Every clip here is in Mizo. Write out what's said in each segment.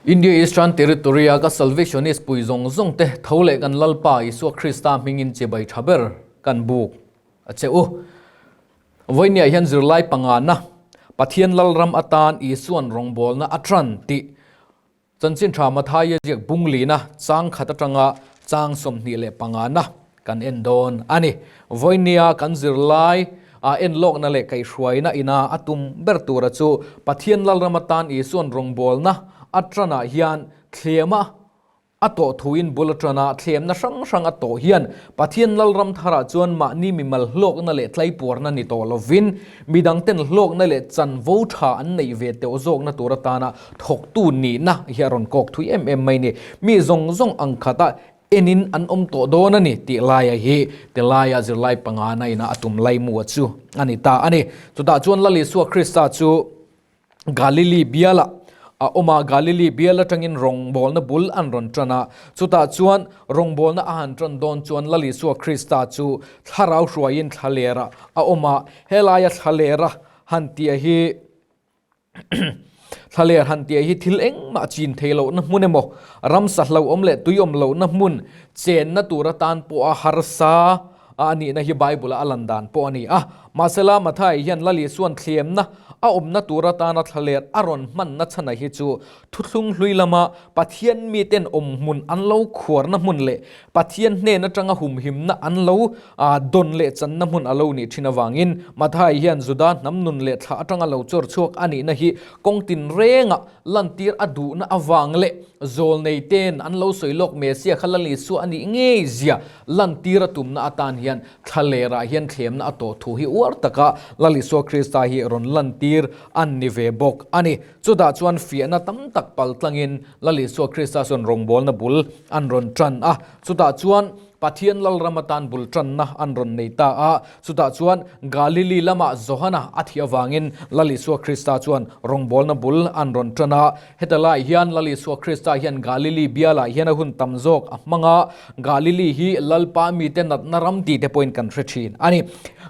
India Eastern Territory-a ka Salvationist pui zawng zawng te tho leh kan Lalpa Isua Krista hmingin chibai tha ber kan buk a che u. Vawinia hian zirlai pangana Pathian Lalram atan Isuan rawngbawlna a tan tih Chanchin tha Mathaia ziak bung lina chang khat atanga chang 25 na kan en dawn a ni. Vawinia kan zirlai a en lawkna leh kaihhruaina ina a tum ber tura chu Pathian Lalram atan Isuan rawngbawlna a tanah hian thlema a tawh thuin bul atana thlemna hrang hrang a tawh hian Pathian Lalram tharah chuan mahni mimal hlawkna leh tlaipuarna ni tawh lovin midangten hlawkna leh chanvo tha an neih ve teuh zawkna tur atana thawktu nihna hi a rawn kawk thui em em mai ni. Mi zawng zawng ang khata enin an awm tawh dawn a ni tih laia hi tilaia zirlai pangana ina a tum laimu a chu a ni ta a ni. Chutah chuan Lal Isua Krista chu Galili bialah a awm a, Galili bial atangin rawngbawlna bul an rawn tan a. Chutah chuan rawngbawlna a han tan dawn chuan Lal Isua Krista chu thlarau hruaiin thlalerah a awm a. Helaia thlalera han tia hi Thlaler han tia hi thil engmah chin thei lohna hmun emaw, ramsa hlauhawm leh tuiawm lohna hmun chenna tur atan pawha harsa a nihna hi Bible-a a lan dan pawh a ni a. Mahsela, Mathai hian Lal Isua'n thlemna a awmna tur atana thlaler a rawn hmanna chhana hi chu thuthlung hlui lama Pathian miten awmhmun an lo khuarna hmun leh Pathian hnen atanga humhimna an lo dawn leh channa hmun a lo nih thin avangin Mathai hian Juda hnam nun leh thla atanga lo chawr chhuak a nihna hi kawng tinrenga lantir a duhna avang leh zawlneite'n an lo sawi lawk Messiah kha Lal Isua a nih ngei zia lantir a tumna atan hian thlalerah hian thlemna a tawh thu hi uar taka Lal Isua Krista hi rawn lantir an ni ve bawk a ni. Chutah chuan fiahna tam tak pal tlangin Lal Isua Krista chuan rawngbawlna bul an rawn tan a. Chutah chuan Pathian Lalram atan bul tanna an rawn nei ta a. Chutah chuan Galili lamah Johana a thih avangin Lal Isua Krista chuan rawngbawlna bul an rawn tan a. Heta lai hian Lal Isua Krista hian Galili bialah hian a hun tam zawk a hmang a, Galili hi Lalpa mite natna ram tih te pawhin kan hre thin a ni.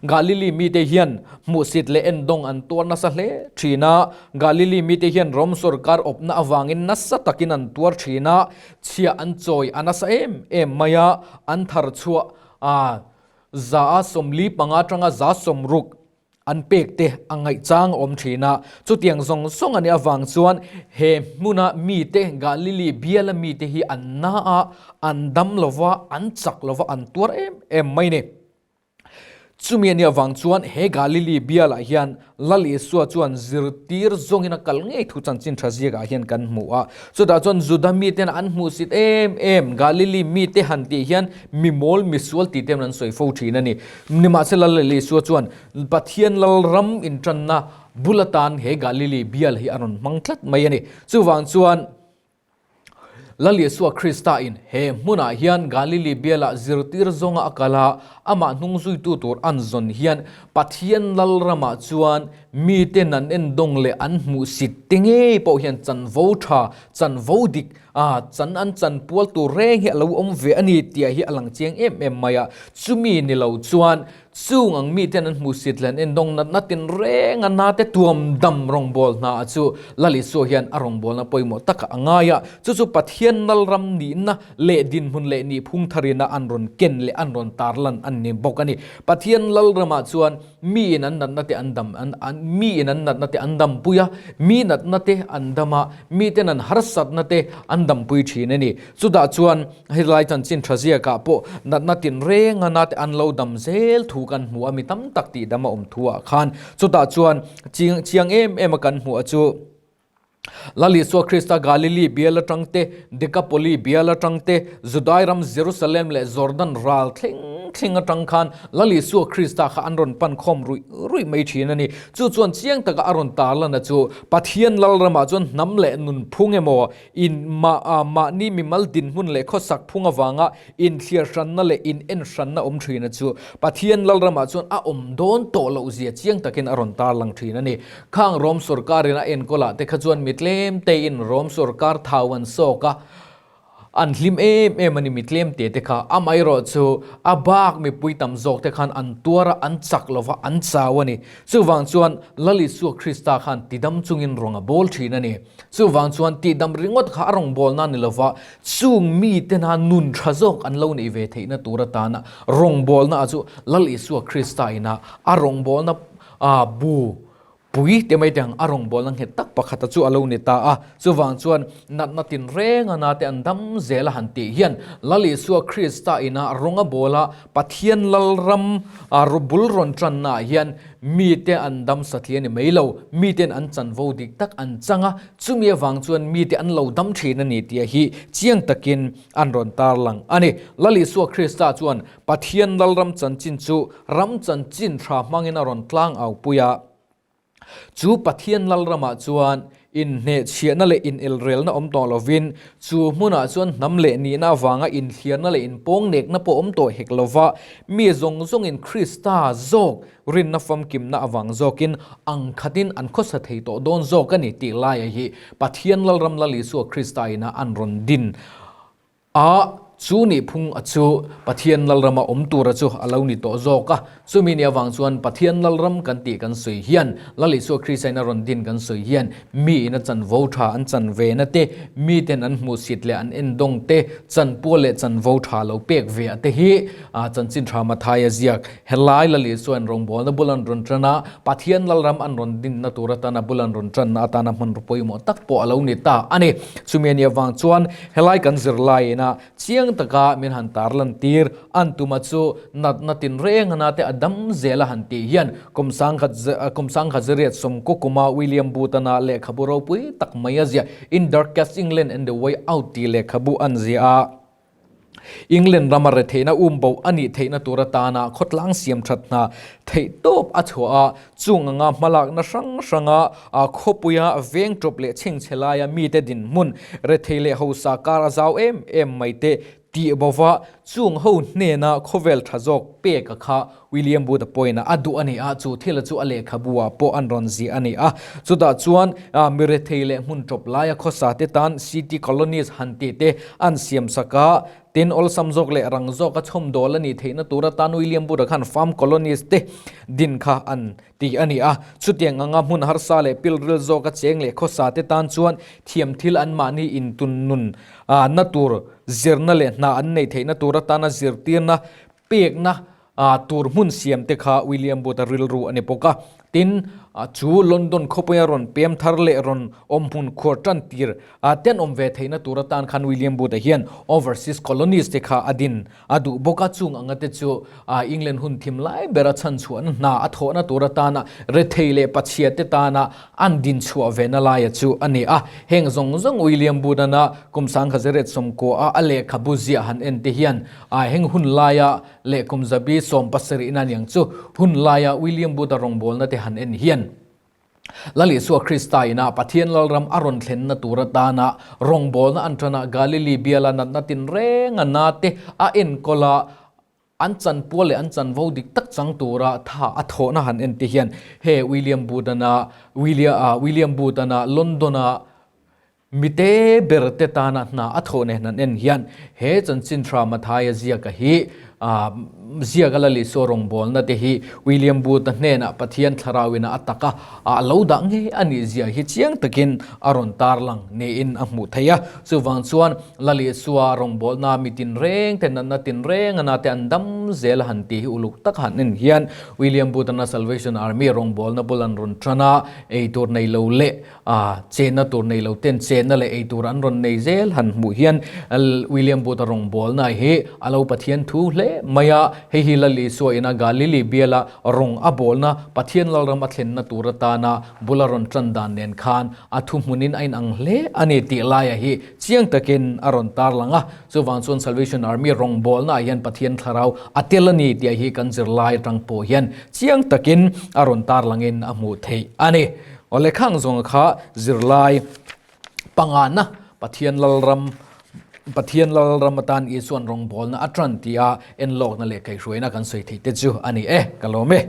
Galili mite hian hmuhsit leh endawng an tuar nasa hle thin a, Galili mite hian Rom sorkar awpna avangin nasa takin an tuar thin a, chhiah an chawi a nasa em em mai a, an thar chhuah a 45 atanga 60 an pek te a ngaihchang a awm thin a. Chutiang zawng zawng a nih avang chuan he hmuna mite, Galili biala mite hi an na a, an dam lo va, an chak lo va, an tuar em em mai ni. Chumi a nih avang chuan he Galili bialah hian Lal Isua chuan zirtir zawngin a kal ngei thu chanchin tha ziakah hian kan hmu a. Chutah chuan Juda miten an hmuhsit em em, Galili mite han tih hian mi mawl, mi sual tih te an sawi fo thin a ni. Nimahsela Lal Isua chuan Pathian Lalram intanna bul atan he Galili bial hi a rawn hmang tlat mai a ni. Chuvang chuan Lal Isua Krista in he hmunah hian Galili bialah zirtir zawnga a kal a, amah hnung zuitu tur an zawn hian Pathian Lalramah chuan miten an endawng leh an hmuhsit te ngei pawh hian chanvo tha, chanvo dik a, chan an chanpual tur reng hi a lo awm ve a ni tih hi a lang chiang em em mai a. Chumi ni lo chuan Chung ang miten an hmuhsit leh an endawng natna tinreng a nate tuam dam rawngbâwl hna chu Lal Isua hian a rawngbâwlna pawimawh takah a ngai a. Chu chu Pathian Lalram nihna leh dinhmun leh nihphung tharina an rawn ken leh an rawn tarlan an ni bawk a ni. Pathian Lalramah chuan miin an natna te an dam an miin an natna te an dampui a, mi natna te an dam a, miten an harsatna te an dampui thin a ni. Chutah chuan Helai chanchin tha ziakah pawh natna tinreng a nate an lo dam zel thu kan hmu a, mi tam tak tih dam a awm thu ah khan chutah chuan chiang chiang em em a kan hmuh a chu Lal Isua Krista Galili bial atang te, Dekapoli bial atang te, Judai ram Jerusalem leh Jordan ral thleng thleng atang khan Lal Isua Krista kha an rawn pan khawm ruih ruih mai thin a ni. Chu chuan chiang taka a rawn tarlan a chu Pathian Lalramah chuan hnam leh nunphung emaw In mah a mahni mimal dinhmun leh khawsak phung avanga inthliar hranna leh in en hranna awm thin a chu Pathian Lalramah chuan a awm dawn tawh loh zia chiang takin a rawn tarlang thin a ni. Khang Rom sorkarin a enkawlah te kha chuan mi tlem tein Rom sorkar thau an sawk a. An hlim em em a ni mi tlem te te kha. Amaherawhchu a bak mipui tam zawk te khan an tuar a, an chak lo va, an chau a ni. Chuvang chuan Lal Isua Krista khan tidam chungin rawng a bawl thin a ni. Chuvang chuan tihdam ringawt kha a rawn bawlna ni lo va, chung mitena nun tha zawk an lo neih ve theihna tur atana rawngbawlna a chu Lal Isua Krista ina a rawngbawlna bu pui te mai te ang a rawngbawlna nghet tak pakhata chu a lo ni ta a. Chuvang chuan natna tinreng a nate an dam zel a han tih hian Lal Isua Krista ina rawng a bawl a, Pathian Lalram bul rawn tannaah hian mite an dam satli a ni mai lo, miten an chanvo dik tak an chang a, chumi avang chuan mite an lo dam thin a ni tih hi chiang takin an rawn tarlang a ni. Lal Isua Krista chuan Pathian Lalram chanchin chu ram chanchin tha hmangin a rawn tlang au pui a. Chu Pathian Lalramah chuan inhnehchhiahna leh inelrelna awm tawh lovin, chu hmunah chuan hnam leh nihna avanga inthliarna leh inpawngnekna pawh awm tawh hek lova, mi zawng zawngin Krista zawk rinna famkimna avang zawkin ang khatin an khawsa thei tawh dawn zawk a ni tih laia hi Pathian Lalram Lal Isua Krista ina an rawn din A, chu nih phung a chu Pathian Lalrama awm tura chu a lo ni tawh zawk a. Chumi ni avang chuan Pathian Lalram kan tih kan sawi hian, Lal Isua Krista in a rawn din kan sawi hian, mi in a chanvo tha an chan ve na te, mi ten an hmuhsit leh an endawng te, chanpual leh chanvo tha lo pek ve a te hi chanchin tha Mathaia ziak helai Lal Isua in rawngbawlna bul an rawn tan a, Pathian Lalram an rawn dinna tur atana bul an rawn tanna atana hmanraw pawimawh tak pawh a lo ni ta a ni. Chumi a nih avang chuan Helai kan zirlaiin a chiang taka min han tarlan tir an tuma chu natna tinreng ana te a dam zel a han tih hian kum sangkhat kum sangkhat zariat sawmkaw kuma William Booth-ana lehkhabu ropui tak mai a ziah In Darkest England and the Way Out tih lehkhabu an ziah a. England rama retheihna umbo a nih theihna tur atana khawtlang siam that hna theihtawp a chhuah a, Chung anga hmalakna hrang hranga khawpuia veng tawp leh chhengchhe laia mite dinhmun rethei leh hausa kar a zau em em mai te tih bova chung ho hnena khawvel tha zawk pek a kha William Booth-a pawhin a duh a ni a, chu thila chu a lehkhabu ah pawh an rawn ziah a ni a. Chutah chuan mi rethei leh hmun tawp laia khawsa te tan city colonies han tih te an siam sak a, Tin, awlsam zawk leh rang zawka chhawm dawl a nih theihna tur atan William Booth-a khan farm colonies te din kha an ti a ni a. Chutiang anga hmun harsa leh pilril zawka cheng leh khawsa te tan chuan thiam thil anmahni intun nun na tur zirna leh hna an neih theihna tur atana zirtirna pekna tur hmun siam te kha William Booth-a rilru a ni bawk a. Tin, chu London khawpuia rawn pem thar leh rawn awm hmun khuar tan tir te an awm ve theihna tur atan khan William Booth-a hian Overseas Colonies te kha a din a duh bawk a. Chung anga te chu England hun thim lai bera chhanchhuahna hna a thawhna tur atana rethei leh pachhia te tana an din chhuah ve na laia chu a ni a. Heng zawng zawng William Booth-ana kum sangkhaziret sawmkua-a a lehkhabu ziah han en te hian heng hun laia leh kum zabi 70 na niang chu hun laia William Booth-a rawngbawlna te han en hian Lal Isua Krista ina Pathian Lalram a rawn thlenna tur atana rawngbawlna an tana Galili biala natna tinreng a na te a enkawl a, an chanpual leh an chanvo dik tak chang tura tha a thawhna han en te hian he William Booth-ana William Booth-ana London-a Mite ber te tana hna a thawh nen han en hian he chanchin tha Mathaia ziaka hi ziaka la Isua rawngbawlna te hi William Booth-a hnenah Pathian thlarauina a taka a lo dah ngei a nih zia hi chiang takin a rawn tarlang niin a hmuh theih a. Chuvang chuan Lal Isua rawngbawlna mi tinreng te natna tinreng a nate an dam zel a han tih hi uluk taka han en hian William Booth-ana Salvation Army rawngbawlna bul an rawn tan a, eitur nei lo leh A chenna tur nei lo ten chenna leh ei tur an rawn nei zel han hmuh hian William Booth-a rawngbawlna hi a lo Pathian thu hle mai a, hei hi Lal Isua ina Galili biala rawng a bawlna Pathian Lalram a thlenna tur atana bula rawn tan dan nen khan a thuhmunin a inang hle a ni tih laia hi chiang takin a rawn tarlang a. Chuvang chuan Salvation Army rawngbawlnaah hian Pathian thlarau a tel a ni tih hi kan zirlai atang pawh hian chiang takin a rawn tarlangin a hmuh theih a ni. Awle khang zawnga kha zirlai pangana Pathian Lalram Pathian Lalram atan Isuan rawngbawlna a tan tia enlawkna leh kaihhruaina kan sawi theih te chu a ni e, ka lawm e.